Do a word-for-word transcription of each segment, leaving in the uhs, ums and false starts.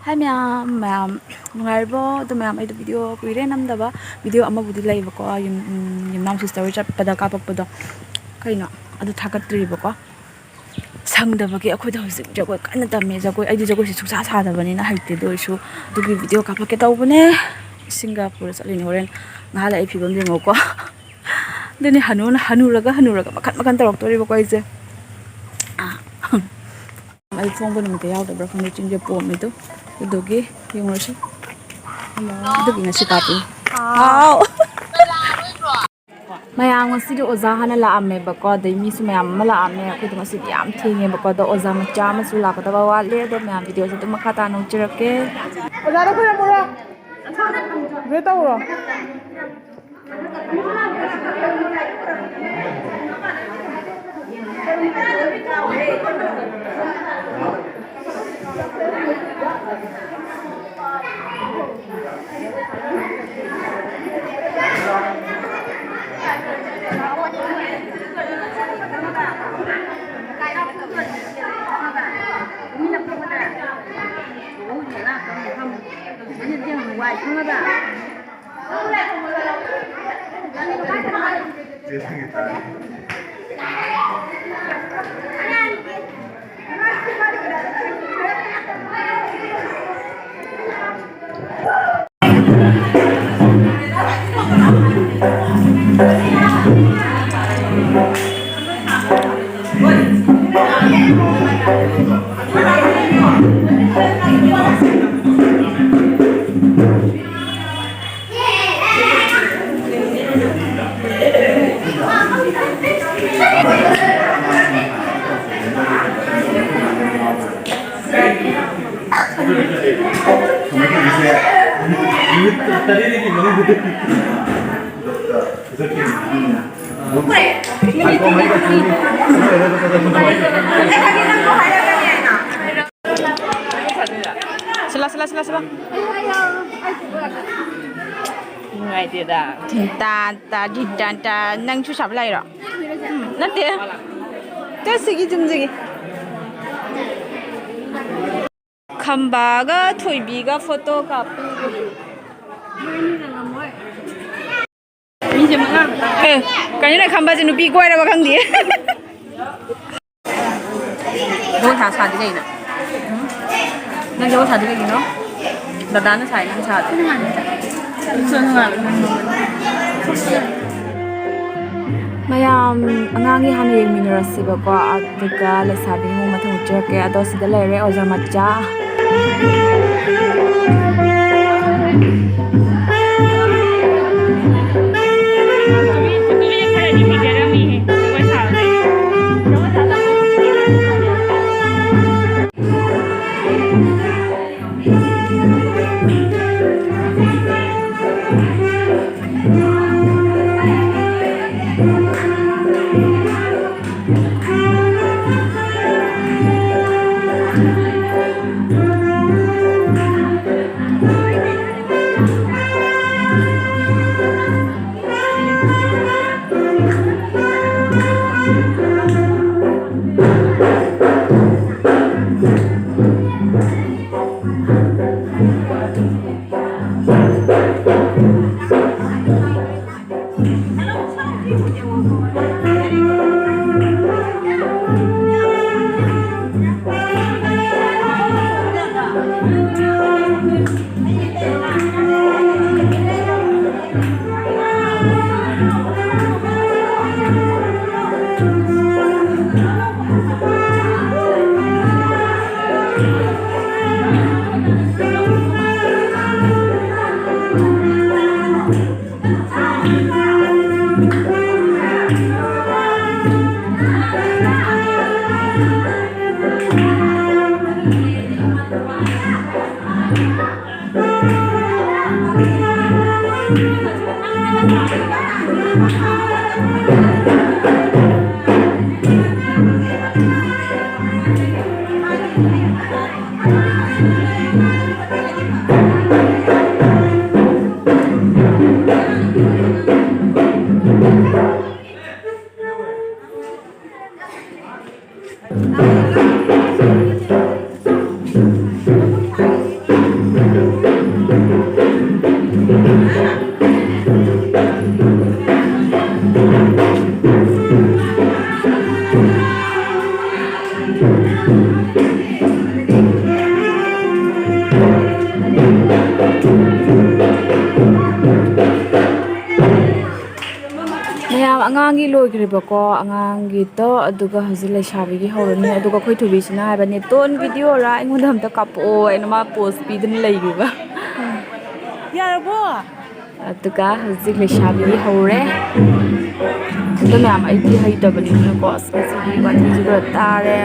ꯍꯥꯏ ꯃꯌꯥꯝ, ꯃꯌꯥꯝ ꯅꯨꯡꯉꯥꯏꯔꯤꯕꯣ? ꯑꯗꯣ ꯃꯌꯥꯝ, ꯑꯩꯗꯣ ꯚꯤꯗꯤꯑꯣ ꯀꯨꯏꯔꯦ ꯅꯝꯗꯕ꯫ ꯚꯤꯗꯤꯑꯣ ꯑꯃꯕꯨꯗꯤ ꯂꯩꯕꯀꯣ, ꯌꯨꯝ, ꯎꯝ, ꯌꯨꯝꯅꯥꯝ ꯁꯤꯁꯇꯔ ꯍꯣꯏ ꯆꯠꯄꯗ ꯀꯥꯞꯄꯛꯄꯗꯣ, ꯀꯩꯅꯣ, ꯑꯗꯨ ꯊꯥꯒꯠꯇ꯭ꯔꯤꯕꯀꯣ꯫ ꯁꯪꯗꯕꯒꯤ ꯑꯩꯈꯣꯏꯗ ꯍꯧꯖꯤꯛ ꯖꯒꯣꯏ ꯀꯟꯅ ꯇꯝꯃꯦ꯫ ꯖꯒꯣꯏ, ꯑꯩꯗꯤ ꯖꯒꯣꯏꯁꯦ ꯁꯨꯡꯁꯥ ꯁꯥꯗꯕꯅꯤꯅ ꯍꯩꯇꯦ꯫ ꯑꯗꯨ ꯑꯣꯏꯔꯁꯨ ꯑꯗꯨꯒꯤ ꯚꯤꯗꯤꯑꯣ ꯀꯥꯞꯄꯛꯀꯦ ꯇꯧꯕꯅꯦ꯫ ꯏꯁꯤꯡꯒ ꯄꯨꯔ ꯆꯠꯂꯤꯅꯦ꯫ ꯍꯣꯔꯦꯟ ꯉꯥꯏꯍꯥꯛ ꯂꯩ ꯑꯩ ꯐꯤꯕꯝ ꯌꯦꯡꯉꯣꯀꯣ꯫ ꯑꯗꯨꯅꯤ ꯍꯅꯨꯅ, ꯍꯅꯨꯔꯒ, ꯍꯅꯨꯔꯒ ꯃꯈꯟ ꯃꯈꯟ ꯇꯧꯔꯛꯇꯣꯔꯤꯕꯀꯣ ꯑꯩꯁꯦ꯫ ꯑꯩ ꯊꯣꯡꯕ ꯅꯨꯃꯤꯠꯇ ꯌꯥꯎꯗꯕ꯭ꯔꯥ ꯈꯪꯗꯦ, ꯆꯤꯡꯁꯦ ꯄꯣꯝꯃꯤꯗꯣ꯫ ꯑꯗꯨꯗꯨꯒꯤ ꯌꯦꯡꯉꯨꯔꯁꯤ꯫ ꯑꯗꯨꯒꯤ ꯉꯁꯤ ꯀꯥꯞꯄꯤ꯫ ꯍꯥꯎ꯫ ꯃꯌꯥꯝ ꯉꯁꯤꯗꯤ ꯑꯣꯖꯥ ꯍꯥꯟꯅ ꯂꯥꯛꯑꯝꯃꯦꯕꯀꯣ, ꯑꯗꯩ ꯃꯤꯁꯨ ꯃꯌꯥꯝ ꯑꯃ ꯂꯥꯛꯑꯝꯃꯦ꯫ ꯑꯩꯈꯣꯏꯗꯣ ꯉꯁꯤꯗꯤ ꯌꯥꯝ ꯊꯦꯡꯉꯦꯕꯀꯣ, ꯑꯗꯣ ꯑꯣꯖꯥ ꯃꯆꯥ ꯑꯃꯁꯨ ꯂꯥꯛꯀꯗꯕ ꯋꯥꯠꯂꯦ꯫ ꯑꯗꯣ ꯃꯌꯥꯝ ꯚꯤꯗꯤꯑꯣꯁꯦ ꯑꯗꯨꯝ ꯃꯈꯥ ꯇꯥꯅ ꯎꯠꯆꯔꯛꯀꯦ꯫ ꯑꯣꯖꯥꯗ ꯈꯨꯔꯨꯝꯃꯨꯔꯣ꯫ ꯋꯦꯠ ꯇꯧꯔꯣ꯫ ꯁꯤꯂꯥ, ꯁꯤꯂꯥ, ꯁꯤꯂꯥ, ꯁꯤꯂꯥ꯫ ꯅꯨꯡꯉꯥꯏꯇꯦꯗ꯫ ꯙꯤꯟ ꯇꯥꯟ ꯇꯥ, ꯙꯤꯟ ꯇꯥꯟ ꯇꯥ꯫ ꯅꯪꯁꯨ ꯁꯥꯕ ꯂꯥꯛꯏꯔꯣ? ꯎꯝ, ꯅꯠꯇꯦ꯫ ꯆꯠꯁꯤꯒꯤ ꯆꯨꯝꯖꯒꯤ꯫ ꯈꯝꯕꯥꯒ ꯊꯣꯏꯕꯤꯒ ꯐꯣꯇꯣ ꯀꯥꯞꯄꯤ꯫ ꯃꯤꯁꯦ ꯃꯉꯥ ꯈꯛꯇꯪ꯫ ꯑꯦ, ꯀꯩꯅꯣꯅꯦ, ꯈꯝꯕꯁꯦ ꯅꯨꯄꯤ ꯀꯣꯏꯔꯕ ꯈꯪꯗꯦ꯫ ꯖꯒꯣꯏ ꯁꯥ ꯁꯥꯗꯤ ꯀꯩꯅꯣ? ꯎꯝ? ꯅꯪ ꯖꯒꯣꯏ ꯁꯥꯗꯤ ꯀꯩꯒꯤꯅꯣ? ꯗꯗꯥꯅ ꯁꯥꯏ, ꯅꯪ ꯁꯥꯗꯦ꯫ ꯃꯌꯥꯝ ꯑꯉꯥꯡꯒꯤ ꯍꯥꯟꯅ ꯌꯦꯡꯃꯤꯟꯅꯔꯁꯤꯕꯀꯣ, ꯑꯗꯨꯒ ꯂꯩꯁꯥꯕꯤꯒꯤ ꯑꯃꯨꯛ ꯃꯊꯪ ꯎꯠꯆꯔꯛꯀꯦ꯫ ꯑꯗꯣ ꯁꯤꯗ ꯂꯩꯔꯦ ꯑꯣꯖꯥ ꯃꯆꯥ꯫ ꯑꯉꯥꯡꯒꯤ ꯂꯣꯏꯈ꯭ꯔꯦꯕꯀꯣ, ꯑꯉꯥꯡꯒꯤꯗꯣ, ꯑꯗꯨꯒ ꯍꯧꯖꯤꯛ ꯂꯩꯁꯥꯕꯤꯒꯤ ꯍꯧꯔꯅꯤ꯫ ꯑꯗꯨꯒ ꯑꯩꯈꯣꯏ ꯊꯣꯏꯕꯤꯁꯤꯅ ꯍꯥꯏꯕ, "ꯅꯦꯇꯣꯟ ꯚꯤꯗꯤꯑꯣꯔꯥ? ꯑꯩꯉꯣꯟꯗ ꯑꯝꯇ ꯀꯥꯞꯄꯛꯑꯣ" ꯍꯥꯏꯅ ꯃꯥ ꯄꯣꯁ ꯄꯤꯗꯅ ꯂꯩꯈꯤꯕ꯫ ꯌꯥꯔꯕꯣ? ꯑꯗꯨꯒ ꯍꯧꯖꯤꯛ ꯂꯩꯁꯥꯕꯤꯒꯤ ꯍꯧꯔꯦ꯫ ꯑꯗꯣ ꯃꯌꯥꯝ, ꯑꯩꯗꯤ ꯍꯩꯇꯕꯅꯤꯅꯀꯣ, ꯑꯁ, ꯉꯁꯤꯗꯤ ꯋꯥꯊꯤꯁꯨ ꯈꯔ ꯇꯥꯔꯦ꯫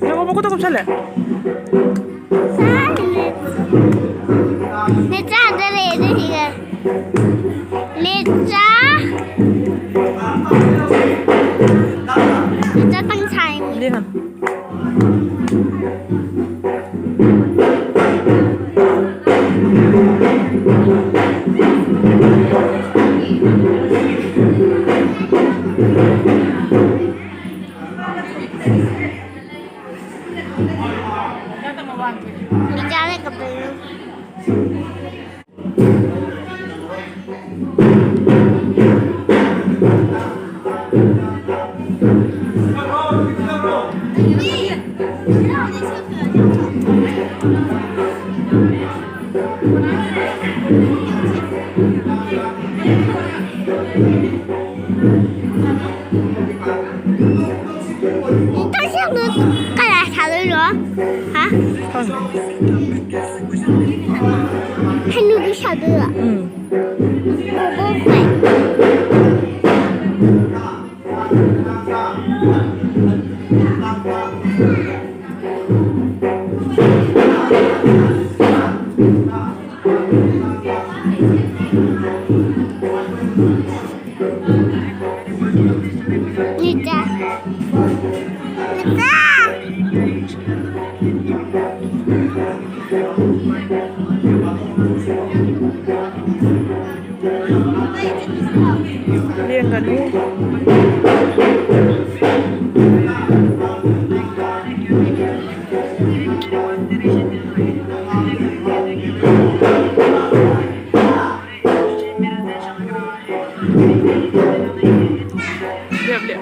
ꯅꯪ ꯃꯈꯨꯠꯇ ꯀꯨꯞꯁꯜꯂꯦ꯫ ꯃꯆꯥꯗ ꯂꯩ ꯑꯗꯨꯒꯤꯒ꯫ ꯃꯆꯥ꯫ ꯃꯆꯥ ꯇꯪꯈꯥꯏ꯫ ꯂꯦꯡꯉꯅꯨ꯫ ꯅꯪ ꯀꯩꯗꯧ ꯁꯥꯗꯣꯏꯅꯣ? ꯍꯥ? ꯈꯪꯗꯦ꯫ ꯍꯅꯨꯕꯤ ꯁꯥꯗꯣꯏꯔꯣ? ꯎꯝ꯫ ꯕꯣꯕꯣꯛ ꯈꯣꯏ꯫ ꯅꯤꯇꯥ꯫ ꯅꯤꯇꯥ꯫ ꯂꯦꯡꯒꯅꯨ꯫ ꯂꯦꯞ, ꯂꯦꯞ꯫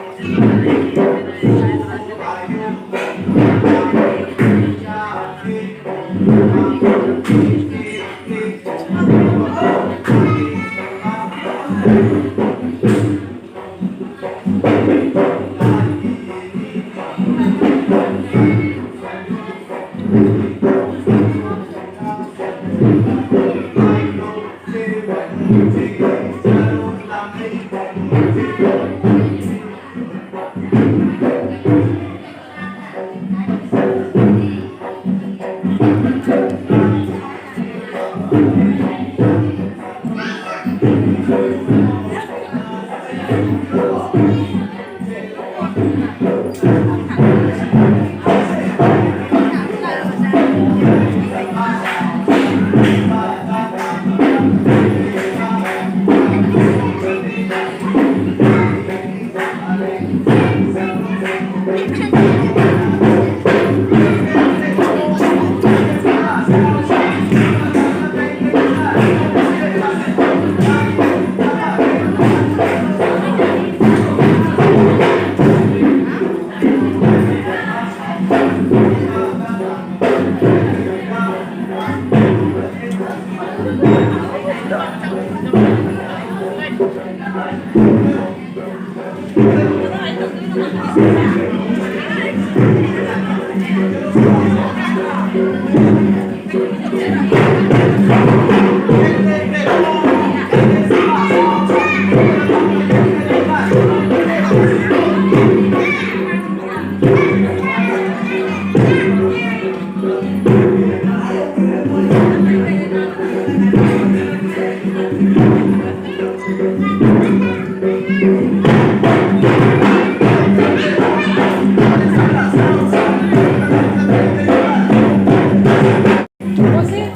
Bossing,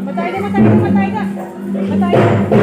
matay ka, matay ka, matay ka. Matay ka.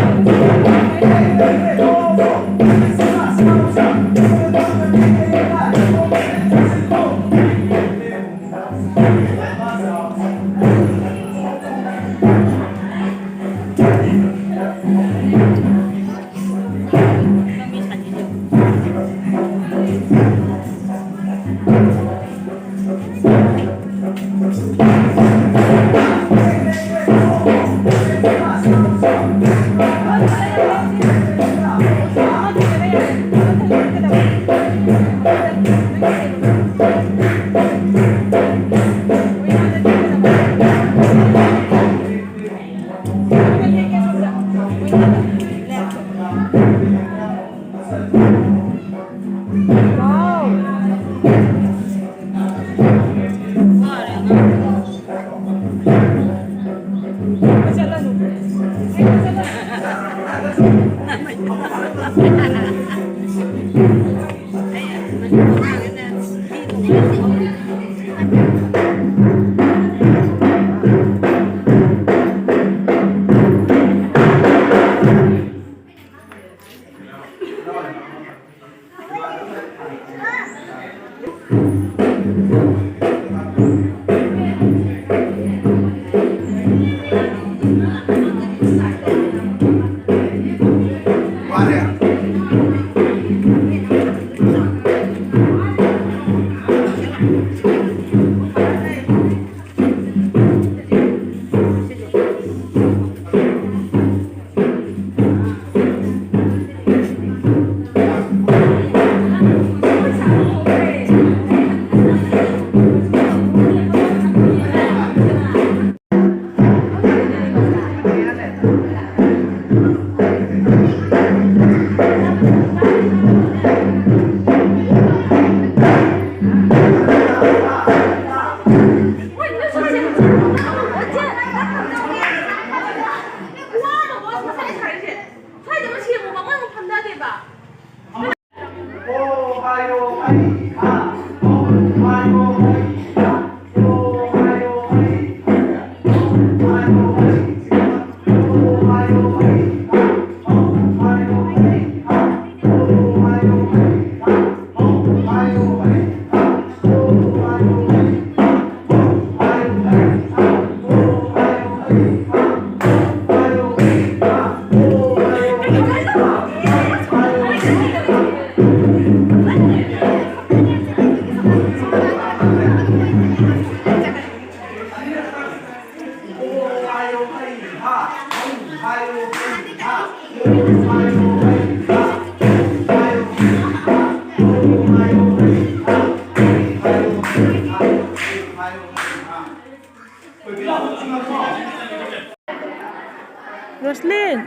Roslin!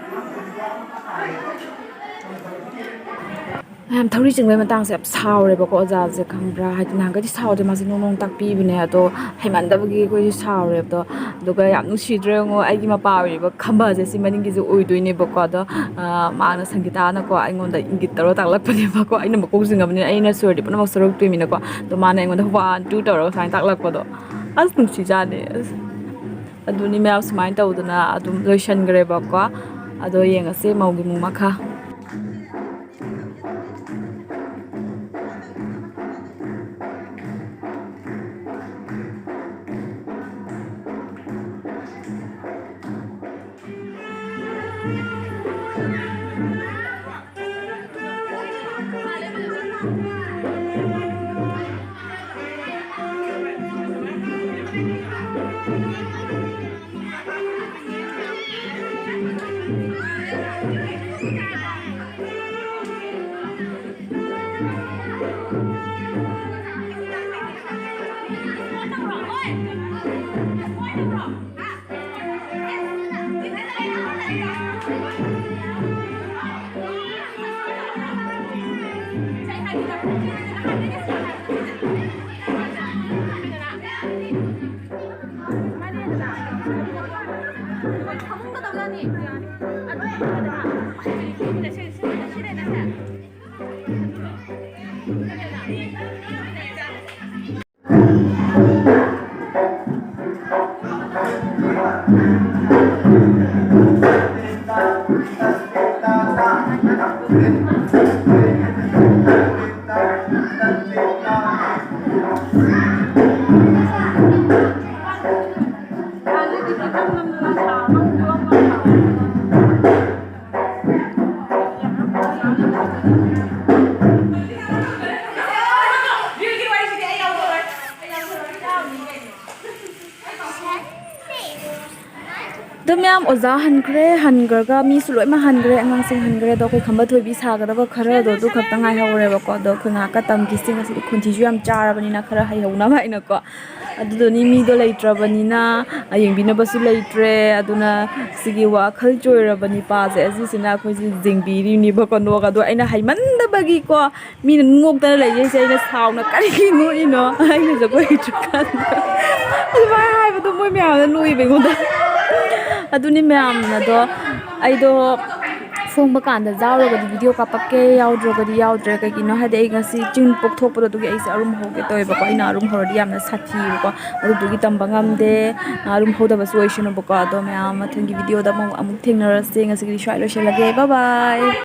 ꯌꯥꯝ ꯊꯧꯔꯤ ꯆꯤꯡꯕꯒꯤ ꯃꯇꯥꯡꯁꯦ ꯌꯥꯝ ꯁꯥꯎꯔꯦꯕꯀꯣ ꯑꯣꯖꯥꯁꯦ, ꯈꯪꯕ꯭ꯔꯥ? ꯍꯥꯏꯗꯤ ꯅꯍꯥꯟꯈꯩꯗꯤ ꯁꯥꯎꯗꯦ, ꯃꯥꯁꯦ ꯅꯣꯡ ꯅꯣꯡ ꯇꯥꯛꯄꯤꯕꯅꯦ, ꯑꯗꯣ ꯍꯩꯃꯟꯗꯕꯒꯤ ꯑꯩꯈꯣꯏꯁꯨ ꯁꯥꯎꯔꯦꯕꯗꯣ꯫ ꯑꯗꯨꯒ ꯌꯥꯝ ꯅꯨꯡꯁꯤꯗ꯭ꯔꯣ ꯌꯦꯡꯉꯣ, ꯑꯩꯒꯤ ꯃꯄꯥ ꯑꯣꯏꯔꯤꯕ ꯈꯝꯕꯁꯦ ꯁꯤ ꯃꯅꯤꯡꯒꯤꯁꯦ ꯑꯣꯏꯗꯣꯏꯅꯦꯕꯀꯣ꯫ ꯑꯗꯣ, ꯑ, ꯃꯥꯅ, ꯁꯪꯒꯤꯇꯥꯅꯀꯣ ꯑꯩꯉꯣꯟꯗ ꯏꯪꯒꯤꯠ ꯇꯧꯔ ꯇꯥꯛꯂꯛꯄꯅꯦꯕꯀꯣ꯫ ꯑꯩꯅ ꯃꯀꯣꯛ ꯆꯤꯡꯉꯕꯅꯤꯅ ꯑꯩꯅ ꯁꯨꯔꯗꯤ ꯄꯨꯝꯅꯃꯛ ꯁꯨꯔꯛꯇꯣꯏꯃꯤꯅꯀꯣ꯫ ꯑꯗꯣ ꯃꯥꯅ ꯑꯩꯉꯣꯟꯗ one, two ꯇꯧꯔꯒ ꯁꯨꯃꯥꯏꯅ ꯇꯥꯛꯂꯛꯄꯗꯣ ꯑꯁ ꯅꯨꯡꯁꯤꯖꯥꯠꯅꯤ꯫ ꯑꯁ, ꯑꯗꯨꯅꯤ ꯃꯌꯥꯝ, ꯁꯨꯃꯥꯏꯅ ꯇꯧꯗꯅ ꯑꯗꯨꯝ ꯂꯣꯏꯁꯟꯈ꯭ꯔꯦꯕꯀꯣ꯫ ꯑꯗꯣ ꯌꯦꯡꯉꯁꯦ ꯃꯧꯒꯤ ꯃꯨꯛ ꯃꯈꯥ꯫ ꯑꯗꯨ ꯃꯌꯥꯝ ꯑꯣꯖꯥ ꯍꯟꯈ꯭ꯔꯦ꯫ ꯍꯟꯈ꯭ꯔꯒ ꯃꯤꯁꯨ ꯂꯣꯏꯅꯃꯛ ꯍꯟꯈ꯭ꯔꯦ, ꯑꯉꯥꯡꯁꯤꯡ ꯍꯟꯈ꯭ꯔꯦ꯫ ꯑꯗꯣ ꯑꯩꯈꯣꯏ ꯈꯝꯕ ꯊꯣꯏꯕꯤ ꯁꯥꯒꯗꯕ ꯈꯔꯗꯣ ꯑꯗꯨ ꯈꯛꯇ ꯉꯥꯏꯍꯧꯔꯦꯕꯀꯣ꯫ ꯑꯗꯣ ꯑꯩꯈꯣꯏ ꯉꯥꯏꯍꯥꯛꯀ ꯇꯝꯈꯤꯁꯤ, ꯉꯁꯤꯗꯤ ꯈꯣꯟꯊꯤꯁꯨ ꯌꯥꯝ ꯆꯥꯔꯕꯅꯤꯅ ꯈꯔ ꯍꯩꯍꯧꯅꯕ ꯍꯥꯏꯅꯀꯣ꯫ ꯑꯗꯨꯗꯨꯅꯤ, ꯃꯤꯗꯣ ꯂꯩꯇ꯭ꯔꯕꯅꯤꯅ ꯌꯦꯡꯕꯤꯅꯕꯁꯨ ꯂꯩꯇ꯭ꯔꯦ꯫ ꯑꯗꯨꯅ ꯁꯤꯒꯤ ꯋꯥꯈꯜ ꯆꯣꯏꯔꯕ ꯅꯤꯄꯥꯁꯦ ꯑꯁꯤꯁꯤꯅ ꯑꯩꯈꯣꯏꯁꯦ ꯌꯦꯡꯕꯤꯔꯤꯅꯤꯕꯀꯣ꯫ ꯅꯣꯛꯑꯒ ꯑꯗꯣ ꯑꯩꯅ ꯍꯩꯃꯟꯗꯕꯒꯤꯀꯣ, ꯃꯤꯅ ꯅꯣꯛꯇꯅ ꯂꯩꯌꯦꯁꯦ, ꯑꯩꯅ ꯁꯥꯎꯅ "ꯀꯔꯤꯒꯤ ꯅꯣꯛꯏꯅꯣ?" ꯑꯩꯅ ꯖꯒꯣꯏ ꯍꯩꯇ꯭ꯔꯤꯀꯥꯟꯗ ꯑꯗꯨꯃꯥꯏꯅ ꯍꯥꯏꯕꯗꯣ ꯃꯣꯏ ꯃꯌꯥꯝꯅ ꯅꯣꯛꯏꯕ ꯑꯩꯉꯣꯟꯗ꯫ ꯑꯗꯨꯅꯤ ꯃꯌꯥꯝꯅꯗꯣ, ꯑꯩꯗꯣ ꯐꯣꯡꯕ ꯀꯥꯟꯗ ꯌꯥꯎꯔꯒꯗꯤ ꯚꯤꯗꯤꯑꯣ ꯀꯥꯞꯄꯛꯀꯦ, ꯌꯥꯎꯗ꯭ꯔꯒꯗꯤ ꯌꯥꯎꯗ꯭ꯔꯦ꯫ ꯀꯩꯒꯤꯅꯣ ꯍꯥꯏꯗꯤ ꯑꯩ ꯉꯁꯤ ꯆꯤꯡ ꯄꯣꯛꯊꯣꯛꯄꯗꯣ, ꯑꯗꯨꯒꯤ ꯑꯩꯁꯦ ꯑꯔꯨꯝ ꯍꯧꯒꯦ ꯇꯧꯋꯦꯕꯀꯣ꯫ ꯑꯩꯅ ꯑꯔꯨꯝ ꯍꯧꯔꯗꯤ ꯌꯥꯝꯅ ꯁꯥꯊꯤꯌꯦꯕꯀꯣ, ꯑꯗꯨꯗꯨꯒꯤ ꯇꯝꯕ ꯉꯝꯗꯦ꯫ ꯑꯔꯨꯝ ꯍꯧꯗꯕꯁꯨ ꯑꯣꯏꯁꯅꯨꯕꯀꯣ꯫ ꯑꯗꯣ ꯃꯌꯥꯝ ꯃꯊꯪꯒꯤ ꯚꯤꯗꯤꯑꯣꯗ ꯑꯃꯨꯛ ꯑꯃꯨꯛ ꯊꯦꯡꯅꯔꯁꯦ꯫ ꯉꯁꯤꯒꯤꯗꯤ ꯁ꯭ꯋꯥꯏ ꯂꯣꯏꯁꯤꯜꯂꯒꯦ꯫ Bye bye꯫